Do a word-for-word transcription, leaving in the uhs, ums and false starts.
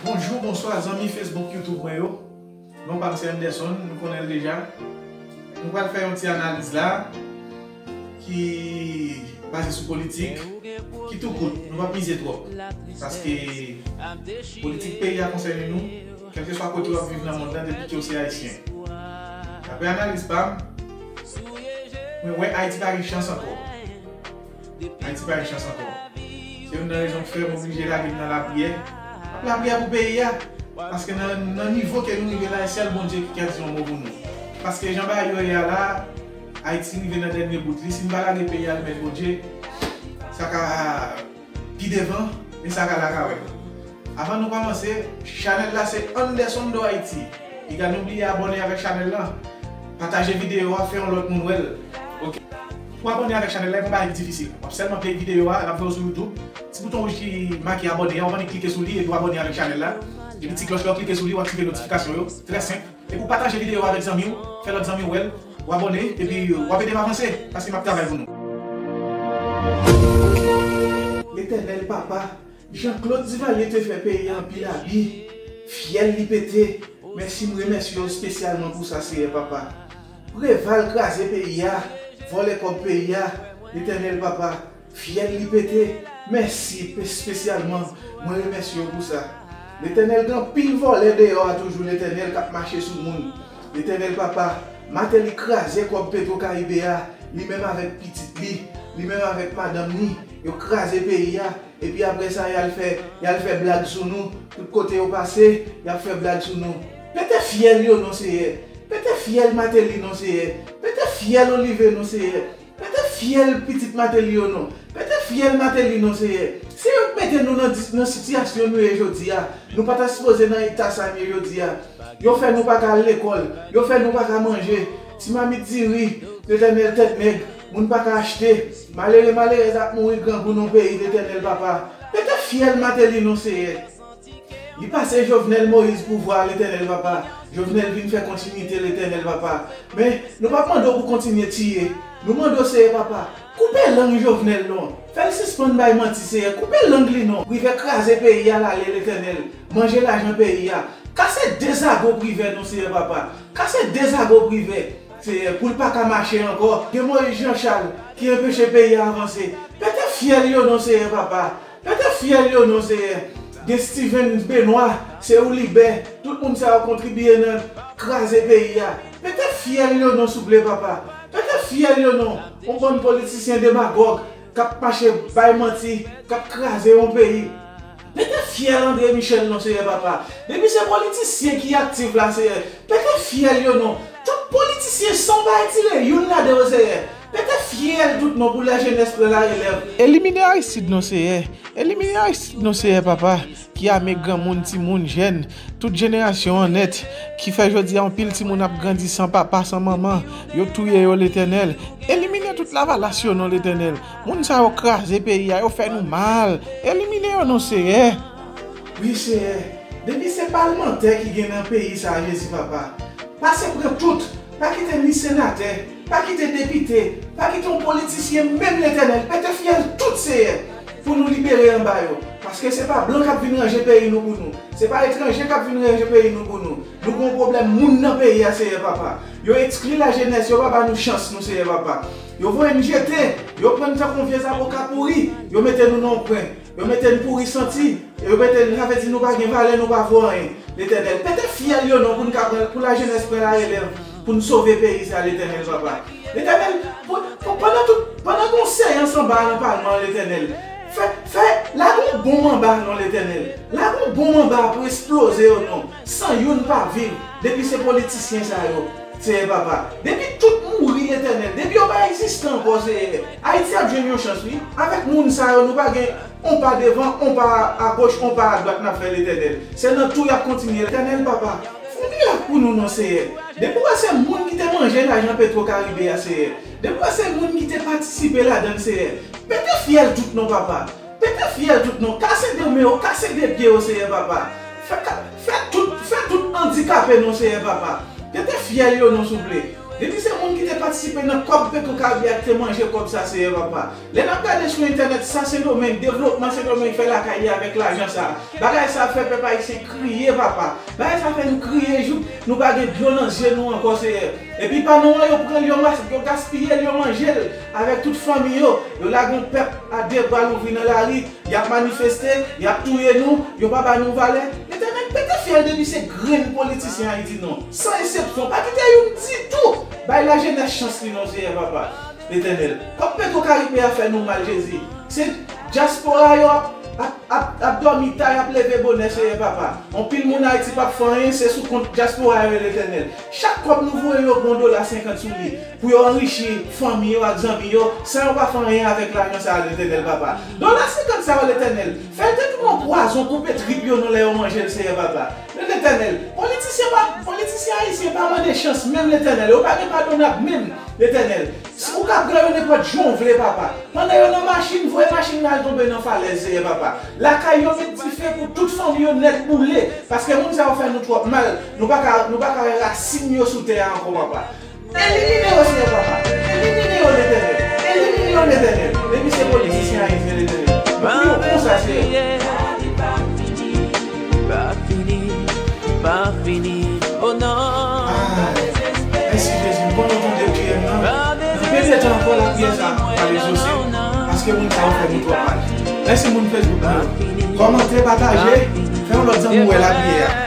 Bonjou, bonswa, zanmi Facebook, YouTube mwen yo. Non pa m se Anderson, nou konnen l deja. Nou pral fè yon ti analiz la ki baze sou politik, ki tou kout, nou p ap mize twòp. Paske politik peyi a konsène nou, kèlkeswa kote w ap viv nan mond lan, depi ke w se ayisyen. Daprè analiz pa m, mwen wè Ayiti pa gen chans ankò. Ayiti pa gen chans ankò. Se youn nan rezon k fè m oblije lage m nan lapriyè. M ap lapriyè pou peyi a. Paske nan, nan nivo ke nou rive la, e sèl Bondye ki ka di yon mo pou nou. Paske jan bagay yo ye a la, Ayiti rive nan dènye bout li. Si n pa lage peyi a remèt Bondye, sa ka pi devan, men sa ka lakawè. Avan nou kòmanse, chanèl la se Anderson Do Haiti. Piga nou bliye abòne avèk chanèl lan. Pataje videyo a, fè yon lòt moun wè l. Oke. Pou abòne avèk chanèl la, e pa yon bagay ki difisil. W ap sèlman play videyo a, l ap voye w sou YouTube. Ti bouton wouj ki make abòne a, w ap annik klike sou li epi w abòne avèk chanèl la. Epi ti klòch la, w klike sou li, w aktive notifikasyon yo. Trè senp. Epi w pataje videyo a avèk zanmi w, fè lòt zanmi w wè l, w abòne, epi w ap ede m avanse, paske m ap travay pou nou. Letènèl Papa, Jean Claude Duvalier te fè peyi a anpil abi, fyèl li pete. Mèsi, m remèsye w espesyalman pou sa, Seyè Papa. Preval kraze peyi a, vòlè kòb peyi a, Letènèl Papa, fyèl li pete. Mèsi, espesyalman, mwen remèsye w pou sa. Letènèl, gen anpil vòlè deyò a toujou, Letènèl, k ap mache sou moun. Letènèl Papa, Martelly kraze kòb Petro Caribe a, li menm avèk pitit li, li menm avèk madanm li, yo kraze peyi a, epi apre sa, y al fè, y al fè blag sou nou, tout kote yo pase, y ap fè blag sou nou. Pete fyèl yo non, Seyè. Pete fyèl Martelly non, Seyè. Pete fyèl Olivier non, Seyè. Pete fyèl pitit Martelly yo non. Pete fyèl Martelly non, Seyè. Se yo k mete nou nan dis-, nan sitiyasyon nou ye jodi a. Nou pa ta sipoze nan eta sa n ye jodi a. Yo fè nou pa ka al lekòl. Yo fè nou pa ka manje. Ti mamit diri, Letènèl, tèt nèg, moun pa ka achte. Malere, malerèz ap mouri grangou nan peyi, Letènèl Papa. Pete fyèl Martelly non, Seyè. Li pase Jovenel Moïse pouvwa a, Letènèl Papa. Jovenel vin fè kontinite, Letènèl Papa. Men, nou p ap mande w pou kontinye tiye. Nou mande w, Seyè Papa, koupe lang Jovenel non. Fè l sispann bay manti, Seyè. Koupe lang li non. Privè kraze peyi a l ale, Letènèl. Manje lajan peyi a. Kase de zago Privè non, Seyè Papa. Kase de zago Privè, Seyè, pou l pa ka mache ankò. Gen Moïse Jean Charles ki anpeche peyi a avanse. Pete fyèl yo non, Seyè Papa. Pete fyèl yo non, Seyè. Gen Steven Benoît, se ou libè. Tout moun sa yo kontribiye nan kraze peyi a. Pete fyèl yo non, souple, Papa. Pete fyèl yo non. Yon bann politisyen demagòg k ap mache bay manti, k ap kraze yon peyi. Pete fyèl André Michel non, Seyè Papa. Depi se politisyen ki aktif la, Seyè, pete fyèl yo non. Tout politisyen san w pa retire youn ladan yo, Seyè. Pete fyèl tout non pou lajenès pran larelèv. Elimine Aristide non, Seyè. Elimine Aristide non, Seyè Papa, ki ame granmoun, timoun, jèn, tout jenerasyon an nèt, ki fè jodi a anpil timoun ap grandi san papa, san manman, yo touye yo, Letènèl. Elimine tout Lavalas yo non, Letènèl. Moun sa yo kraze peyi a, yo fè nou mal. Elimine yo non, Seyè. Wi, Seyè. Depi se palmantè ki gen nan peyi sa a, Jezi Papa, pase pran tout. Pa kite ni senatè, pa kite depite, pa kite yon politisyen menm, Letènèl. Pete fyèl tout, Seyè, pou nou libere anba yo. Paske se pa blan k ap vin ranje peyi nou pou nou. Se pa etranje k ap vin ranje peyi nou pou nou. Nou gen yon pwoblèm moun nan peyi a, Seyè Papa. Yo ekskli lajenès, yo pa ba nou chans nou, Seyè Papa. Yo voye n jete, yo pran n tankou yon vye zaboka pouri, yo mete nou nan yon kwen. Yo mete n pouri santi, yo mete n, sa vle di nou pa gen valè, nou pa vo anyen. Letènèl, pete fyèl yo non pou n ka pran, pou lajenès pran larelèv, pou n sove peyi sa, Letènèl Papa. Letènèl, pou, pou, pandan tout, pandan gen yon seyans anba nan palman an, Letènèl, fè, fè, lage yon bonm anba non, Letènèl. Lage yon bonm anba pou esploze yo non, san youn pa viv, depi se politisyen sa yo. Seyè Papa, depi tout mouri, Letènèl, depi yo pa egziste ankò, Seyè, Ayiti ap jwenn yon chans, wi. Avèk moun sa yo, nou pa gen on pa devan, on pa agoch, on pa adwat n ap fè, Letènèl. Se nan tou y ap kontinye, Letènèl Papa. Fè yon mirak pou nou non, Seyè. Depi w wè se moun ki te manje lajan Petro Caribe a, Seyè. Depi w wè se moun ki te patisipe ladan l, Seyè. Pete fyèl tout non, Papa. Pete fyèl tout non, kase de men yo, kase de pye yo, Seyè Papa. Fè ka, fè tout, fè tout andikape non, Seyè Papa. Pete fyèl yo non, souple. Depi se moun ki te patisipe nan kòb Petwokaribe a ki te manje kòb sa, Seyè Papa. Lè n ap gade sou entènèt, sa Sendomeng, devlopman Sendomeng fè lakay li avèk lajan sa. Bagay sa fè pèp ayisyen kriye, Papa. Bagay sa fè n kriye jouk nou pa gen dlo nan zye nou ankò, Seyè. Epi pa nou an, yo pran l, yo mas-, yo gaspiye l, yo manje l avèk tout fanmi yo. Yo lage yon pèp a de bra louvri nan lari. Y ap manifeste, y ap touye nou, yo pa ba nou valè. Letènèl, pete fyèl depi se grenn politisyen Ayiti non. San eksepsyon, pa kite youn ditou bay lajenès chans li non, Seyè Papa. Letènèl, kòb Petwokaribe a fè nou mal, Jezi. Se dyaspora yo ap, ap, ap, ap dòmi ta, y ap leve bonè, Seyè Papa. Anpil moun Ayiti p ap fè anyen, se sou kont dyaspora yo, Letènèl. Chak kòb nou voye yo pran yon dola senkant sou li pou yo anrichi fanmi yo ak zanmi yo, san yo pa fè anyen avèk lajan sa a, Letènèl Papa. Dola senkant sa yo, Letènèl, fè l te tounen yon pwazon, koupe trip yo non lè yo manje l, Seyè Papa. Letènèl, politisyen pa, politisyen ayisyen pa mande chans menm, Letènèl, yo pa gen padonab menm, Letènèl. Si ou ka pran yo nenpòt jan w vle, Papa. Pandan yo nan machin, voye machin nan al tonbe nan falèz, Seyè Papa. Lakay yo met dife pou tout fanmi yo nèt boule, paske moun sa yo fè nou twòp mal. Nou pa ka, nou pa ka wè rasin yo sou tè a ankò, Papa. Elimine yo, Seyè Papa. Elimine yo, Letènèl. Elimine yo, Letènèl. Depi se politisyen ayisyen, Letènèl. Pou yo konsa, Seyè. Pa fini, pa fini, oh non. Ah, mèsi, Jezi. M kontan tande priyè m nan. Nan plen de tan ankò, lapriyè sa a pral egzose. Paske moun sa yo fè nou twòp mal. Mèsi, moun Facebook mwen yo. Kòmante, pataje, fè yon lòt zanmi w wè lapriyè a.